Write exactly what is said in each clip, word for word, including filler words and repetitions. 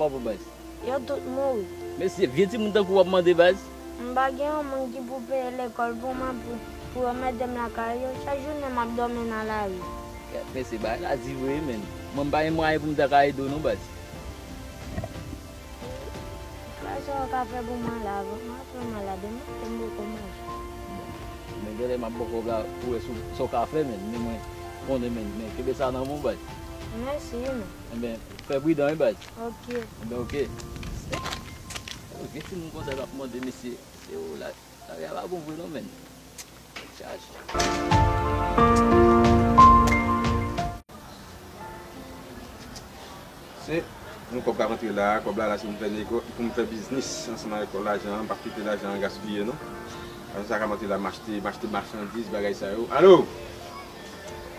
Kòman baz? Yo tout mouri. Mesye, vye timoun tankou w ap mande baz. M pa gen yon moun ki pou peye lekòl pou mwen, pou, pou yo mete m lakay yo. Chak jounen m ap dòmi nan lari. Mesye, bagay la di vre, menn. Mwen, m pa gen mwayen pou m ta ka ede w non baz. Kisa w ka fè pou mwen la? Mwen vrèman malad, mwen poko manje. Men genlè m ap bò kòb la pou wè sa w ka fè, menn. Men mwen konnen, menn. Men kenbe sa nan men w baz. Mèsi, menn. Enben, fè pridan, wi baz. Ok. Enben, ok. Vye timoun konsa k ap mande mesye. Se ou la, lari a pa bon vre non, menn. Tèt chaje. Se yon kòb k ap antre la, kòb la la se pou m fè nego, pou m fè biznis ansanm avèk kòb lajan an, m p ap kite lajan an gaspiye non. Lajan sa k ap antre la, m achte, m achte machandiz, bagay sa yo. Alo!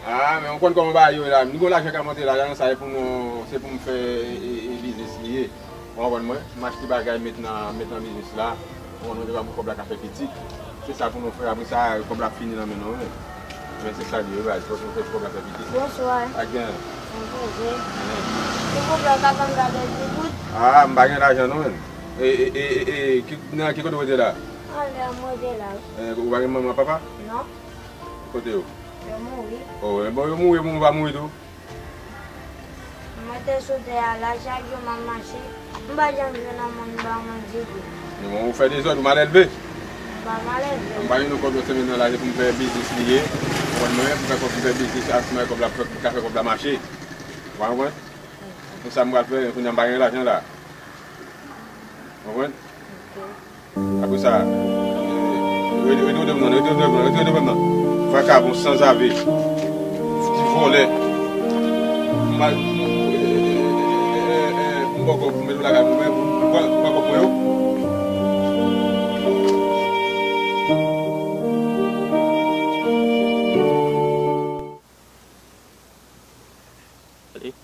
Ah, men ou konn kòman bagay yo ye la. M gen lajan k ap monte la, lajan sa e pou nou, se pou m fè e, e, e biznis li ye. Ou konprann mwen? M achte bagay, met nan, met nan biznis la. Ou konprann mwen, devan pou kòb la ka fè pitit. Se sa pou nou fè, apre sa, kòb la ap fini nan men nou, wi. Men se sa li ye, baz. Fòk nou fè kòb la fè pitit. Bonswa. Ak gen. Mwen poze. Silvouplè, ou ka fè m gade ti bout? Ah, m pa gen lajan non, menn. E, e, e, e, e, ki, nan ki kote w rete la? Anlè a m rete la, wi. Eh, ou pa gen manman, papa? Non. Kote yo? Yo mouri. Oh, eh, bon, yo mouri, bon, ou pa mouri tou. Mwen te sou tè a la, chak jou m ap mache. M pa janm jwenn yon moun ban mwen diri. Men bon, ou fè dezòd, ou malelve. M pa malelve. M pa gen nou kòb yo semen nan lari pou m fè biznis li ye. Ou konprann mwen, pou m fè kòb, pou m fè biznis, ak siman kòb la, pou ka fè kòb la mache. Ou pa konprann? Konsa m pral fè, kounye a m pa gen lajan la. Ou konprann? Ok. Apre sa, rete, rete, rete, rete, rete, rete, rete, rete, vakabon, sanzave, ti vòlè. M pa, m bòkò pou mete w lakay mwen, pou, pou, pou, pou, pou yo. Allez.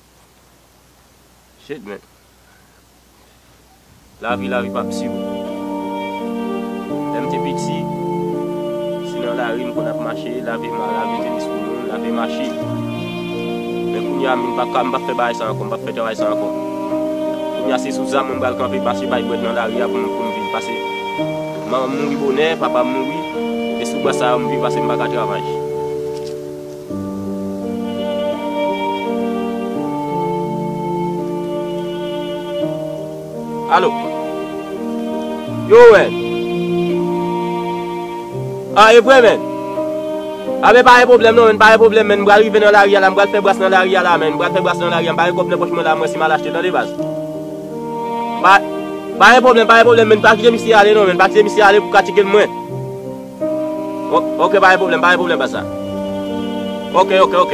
Shit, man. Lavi, lavi p ap si w. Lè m te piti, se nan lari m konn ap mache, lave ma-, lave tenis pou moun, lave machin. Men kounye a, m pa ka, m p ap fè bagay sa ankò, m p ap fè travay sa ankò. Kounye a, se sou zam mwen pral kanpe, pase bay bwèt nan lari a pou m, pou m viv. Pase, manman m mouri bonè, papa m mouri, e sou bras sa yo m viv, pase m pa ka travay. Alo. Yo, wè. Ah, e vre, menn. Ah, men pa gen pwoblèm, non, menn, pa gen pwoblèm, menn. M pral rive nan lari a la, m pral fè bras nan lari a la, menn. M pral fè bras nan lari a, m pa gen kòb nan pòch mwen la, mwen si m al achte, tande, baz. Pa, pa gen pwoblèm, pa gen pwoblèm, menn. Pa kite misye ale, non, menn. Pa kite misye ale pou katike l mwen. O-, ok, pa gen pwoblèm, pa gen pwoblèm, pa sa. Ok, ok, ok.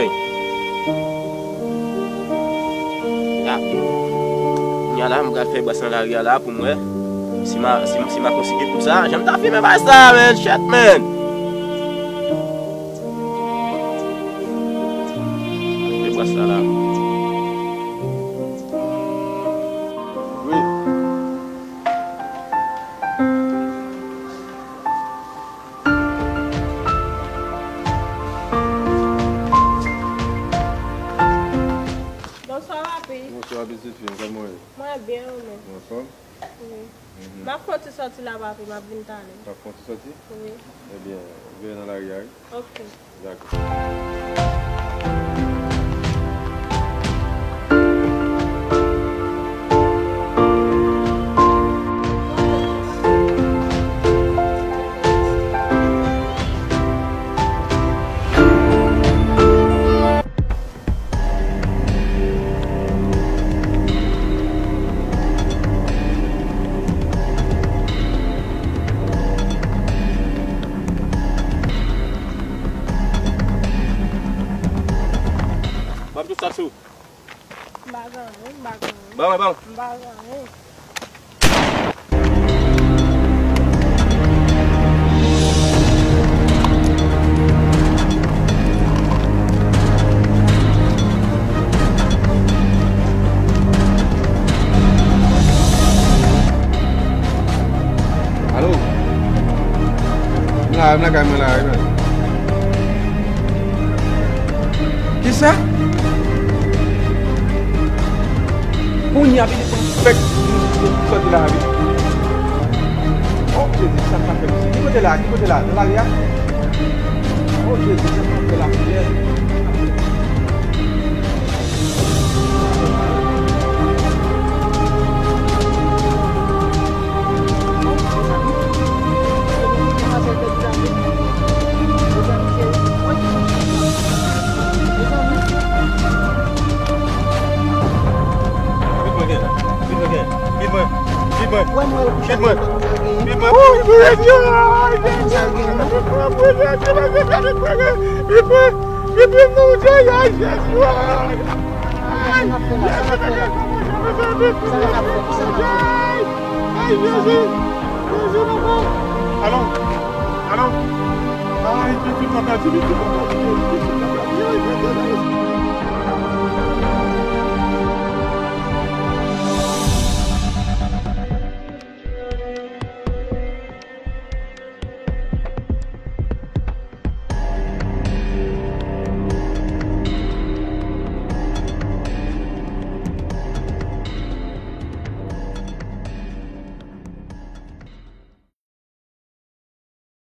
Ya. Kounye a la, m pral fè bras nan lari a la pou m wè si ma, si, si ma konsigne pou sa. Jan m ta fimen bay sa, man. Shit, man. Fè bras la la. Wi. Bonswa, papi. Bonswa, pitit fi m, kòman w ye? Mwen byen, ou menm? Ou anfòm? Wi. Mhm. M ap fè yon ti sòti la, papi, m ap vin talè. W ap fè yon ti sòti? Wi. Ebyen, veye nan lari a, wi. Ok. Dakò. Ban m tout sa sou. M pa gen anyen, m pa gen anyen. Ban mwen, ban mwen. M pa gen anyen. Alo? M la, m lakay mwen la, wi, men. Kisa? Kounye a, vin pran Fèk sòti la, wi. Oh, Jezi, sa k ap fèt isi? Ki kote la? Ki kote la? Nan lari a? Oh, Jezi, sa k ap fèt la, Senyè? Ay, Jezi! Jezi, papa! Alon! Alon! Ay, Jezi, papa, Jezi, papa, Jezi, papa, Jezi, papa.